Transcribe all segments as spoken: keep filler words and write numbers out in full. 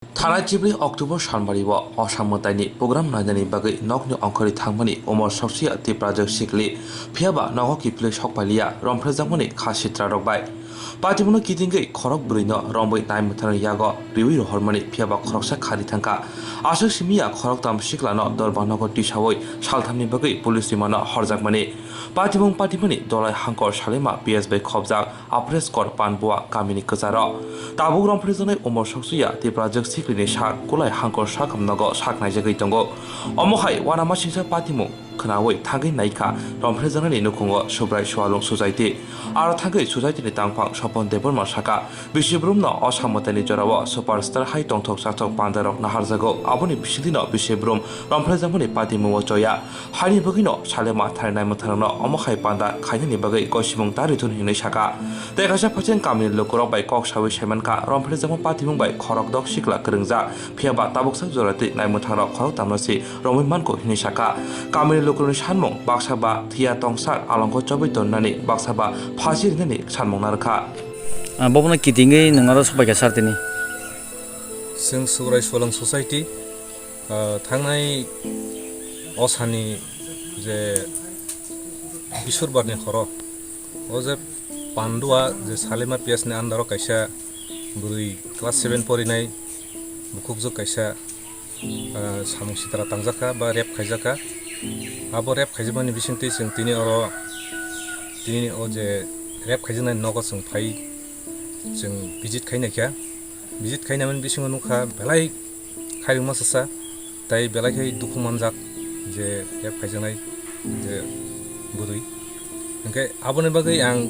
Thanai chibri October salmari o Osam mwtaini program nainani bagwi nokni ongkhorwi thangmani umor soksuya Tiprajwk sikli, phiyaba nogo kiphilwi sokpailiya romphrejakmani kha sitrarok bai. Patimungno kitingwi khorok bwrwino romwi naimwthangni yago riwi rohormani phiyaba khoroksa khari thangkha. Aswk simiya khoroktam siklano dorba nogo tisawi salthamni bagwi police rimano horjakmani. Patimung patimani Dolai Hangkor Salima P S bai khobjak Apres Kor Panbua kamini kwcharo. Tabuk romphrejaknai umor soksuya Tiprajwk siklini sak kulai Hangkor sakam nogo sak naijagwi tongo. Omo hai uanamasingcha patimung khwnawi thangwi naikha romphrejaknani nukhungo Subrai Sualung Society. Aro thangwi society ni tangphang Sopon Debbarma saka, bisi brumno o samwtaini jorao superstar hai tongthok chathok pandarok naharjago. Aboni bisingtwino bisi brum romphrejakmani patimungo choya. Haini bagwino Salema tharinai mwtharokno omo hai panda khainani bagwi gosimung ta rithun hinwi saka. Tei kaisa phaising kamini lukurok bai kok sawi saimankha, romphrejakma patimung bai khorokdok sikla kwrwngjak, phiyaba tabuksak joratwi naimwthangrok khoroktamno se romwi manko hinwi saka. Kamini lukurokni sanmung baksa ba thiya tongsak alongo chobwi tonnani, baksa ba phasi rinani sanmung narwkha. Ah, bobono kitingwi nwng oro sopaikha sir tini. Chwng Subrai Sualung Society, ah, thangnai o sani je Biswrbarni horo, o je Pandua je Salima P S ni under o kaisa bwrwi class seven porinai bukhukjwk kaisa, ah, samung sitra tangjakha ba rape khaijakha. Abo rape khaijakmani bisingtwi chwng tini oro, tini o je rape khaijaknai nogo chwng phai, chwng visit khainaikha. Visit khainamani bisingo nukha belai khairokma sasa, tei belai khai dukhu manjak je rape khaijaknai je bwrwi. Hinkhe aboni bagwi ang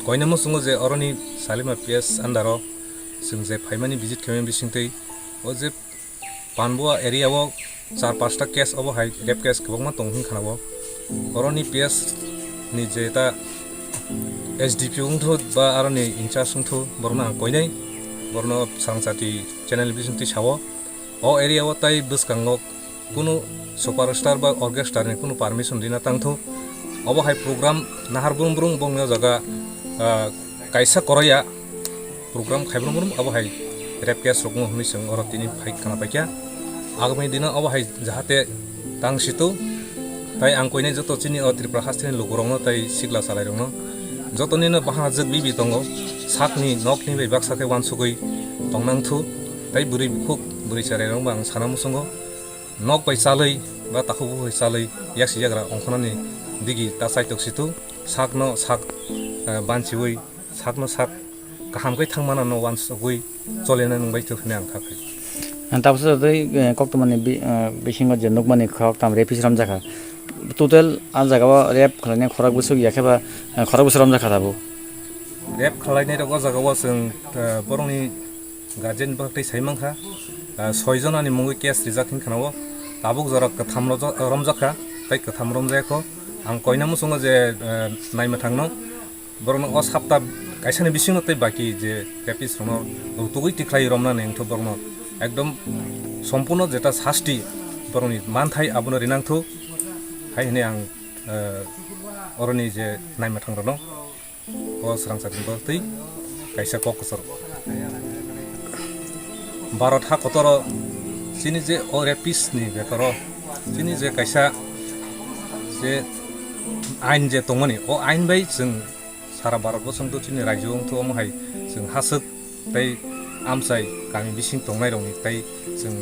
koinai muchungo je oroni Salima P S under o chwng je phaimani visit khaimani bisingtwi o je Panbua area o char pasta case obo hai rape case kwbangma tong hwn khana o. Oroni P S ni je ta S D P wngthu ba aroni in charge wngthu borokno ang koinai, borokno Swrangchati channel bisingtwi sao. O area o tai bwskango kunu superstar ba orchestra ni kunu permission rina tangthu. Obo hai program nahar brum brum bongni o jaga, ah, kaisa koroya program khai brum brum abo hai rape case rok wng hwnwi chwng oro tini phai khna paikha. Agami dino abo hai jahate tang situ, tai ang koinai joto chini o Tripura hasteni lukurokno tai sikla chalairokno jotonino bahana jwk bibi tongo, sakni nokni bai baksa khe uansugwi tongnangthu, tai bwrwi bukhuk bwrwi cherairokno ang sana muchungo nok bai chalwi ba takhuk bukhuk bai chalwi yaksi yagra ongkhornani digi ta chaitok situ, sakno sak, eh, banchiwi sakno sak kaham khe thangmano no uansugwi cholena nungbai thwk hwnwi ang kha khai. Ang tabuksa tei, eh, koktwmani bi-, eh, bisingo je nukmani khoroktham rape hichrom jakha. Total a jagao rape khlainai khorok bwswk ya khe ba, eh, khorok bwswk romjakha tabuk? Rape khlainai rok o jagao chwng, eh, borokni guardian bwkhak tei sai mankha, eh, soi jonani mungwi case rijak hinkhana o tabuk jora kwtham rojo-, romjakha tei kwtham romjakha. Ang koina muchungo je, eh, naima thangno. Borokno o sapta kaisani bisingo tei baki je rapist rokno rutugwi tikhlai romnani wngkha borokno ekdom sompurno jeta sasti borokni manthai abono rinangthu hai hwnwi ang, eh, oroni je naima thangrokno o Swrangchati twi kaisa kok kwcharo. Bharat ha kotoro chini je o rapist ni betoro chini je kaisa je ain je tongmani o ain bai chwng sara Bharat bosong to chini rajyo wngthu omo hai chwng haswk tei amchai kami bising tongnai rokni tei chwng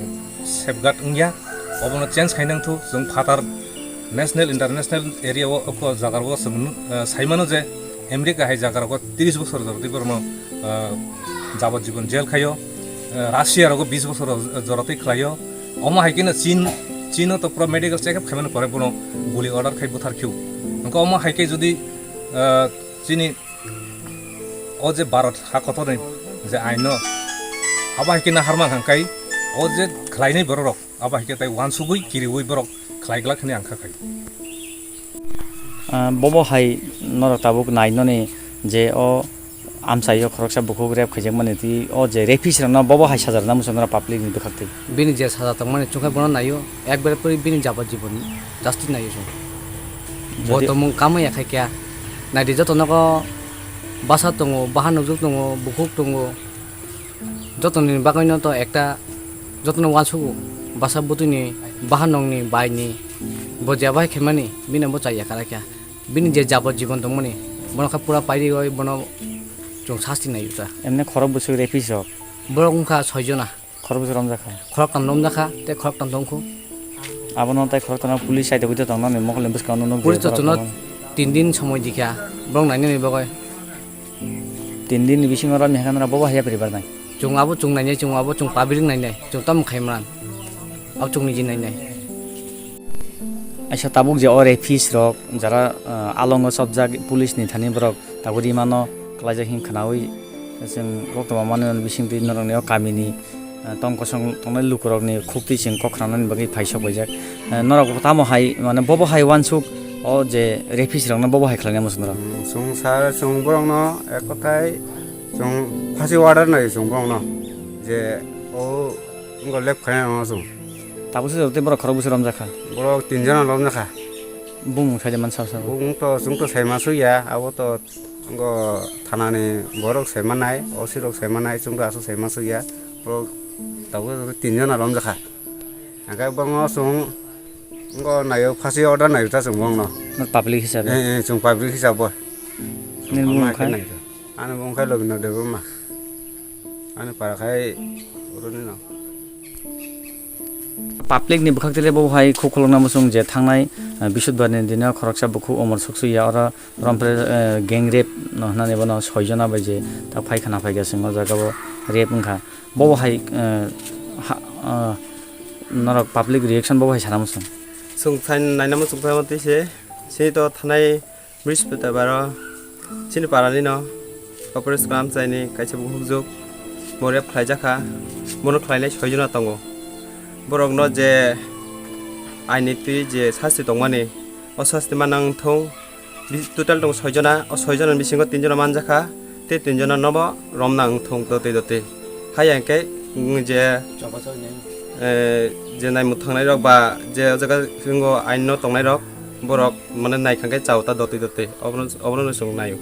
safeguard wngya. Obono change khainang thu chwng phatar national international area o oko jaga rogo chwng nu-, eh, saimano je America hai jaga rogo tris bosor jora twi borokno, eh, jabajibon jail khaio, eh, Russia rogo bis bosor jora twi khlaio. Omo hai khe no Chin, Chino to pura medical check up khaimani pore bono guli order khai buthar khiu. Hwnkhe omo hai khe jodi, eh, chini o je Bharat ha kotorni je aino abo hai khe naharma hangkai o je khlainai borok rok abo hai khe tai uansugui kiriui borok khlai glak hwnwi ang kha khai. Ah, bobo hai norok tabuk nainoni je o amchaio khoroksa bukhuk rape khaijakmani twi o je rapist rokno bobo hai saja rwna muchung norok public ni bwkhak twi. Bini je saja tongmani chwngkhe bono naio, ekbare puri bini jabajibon justice naio chwng. Bo jodi tongmung kamwi ya khai kya. Naidi joto nogo basa tongo, bahan nukjak tongo, bukhuk tongo. Jotoni bagwino to ekta Jotono uansukgo, bwsa bwtwini, bahanokni, baini, bo je bai khaimani, bini bo chaya karaikha. Bini je jabot jibon tongmani, bono kha pura pairiwi bono chwng sasti naiyo ta. Emne khorok bwswk rapist rok? Borok wngkha soi jona. Khorok bwswk romjakha? Khoroktam romjakha, tei khoroktam tongkhu. Abono tei khoroktam police side o tongnani mokol ni bwskango nukjakha. Police to borok chwngno tongmani. Tin din somoi dikha, borok nainani bagwi. Tin din ni bisingo romya khe nora bobo hai yapri barnai? Chwng abo chwng nainai, chwng abo chwng public nainai, chwng tamo khai man. Abo chwng niji nainai. Aisa tabuk je o rapist rok jara, ah, alongo chopjak police ni thani borok tabuk rimano klaijak hin khwnaui chwng koktwma manwi bisingtwi norokni o kamini, ah, tong kosong tongnai lukurokni khuktwi chwng kok khwnanani bagwi phaisok paijak. Ah, norok tamo hai mane bobo hai uansuk o je rapist rokno bobo hai khlainai muchung norok? Hmm, chwng sir, chwng borokno ek kothai chwng phasi order nai chwng borokno je o wngkha lep khaina no chwng. Tabuk se tei borok khorok bwswk romjakha? Borok tin jona romjakha. Bumung sai de man sab sabo. Bumung to chwng to sai ma sui ya, abo to wngkha thanani borok sai ma nai, O C rok sai ma nai, chwng to aswk sai ma sui ya. Borok tabuk tin jona romjakha. Hingke bangma chwng wngkha naio phasi order naio ta chwng bongno. Nor public hisabe? Eh, eh, chwng public hisabo. Nini bumung khai? Ani bumung khai Lobino Debbarma. Ani para khai oroni no. Public ni bwkhak tele bo hai khuk khulukna muchung je thangnai, eh, Bisudbar ni dino khoroksa bukhuk Omor Suksuya oro Rompre, eh, gang rape no hwnani bono soi jona bai je ta phai khana phai ga sing o jaga o rape wngkha. Bobo hai, eh, ha, eh, norok public reaction bobo hai sana muchung? Chwng sai naina muchung phai mantwi se, se to thanai Brihaspatibar o chini para ni no operation kalam chaini kaisa bukhuk juk bo rape khlai jakha, bono khlainai soi jona tongo. Borok no je aini twi je sasti tongmani, o sasti manang thung. Bi-, total tongo soi jona, o soi jona ni bisingo tin jona manjakha, tei tin jona nobo romna wng thung dotwi dotwi. Haiya hwnkhe, mm, je, eh, je naimung thangnai rok ba je o jaga ringo ain no tongnai rok, borok mane naikha khe chao ta dotwi dotwi, obono, obono no chwng naio.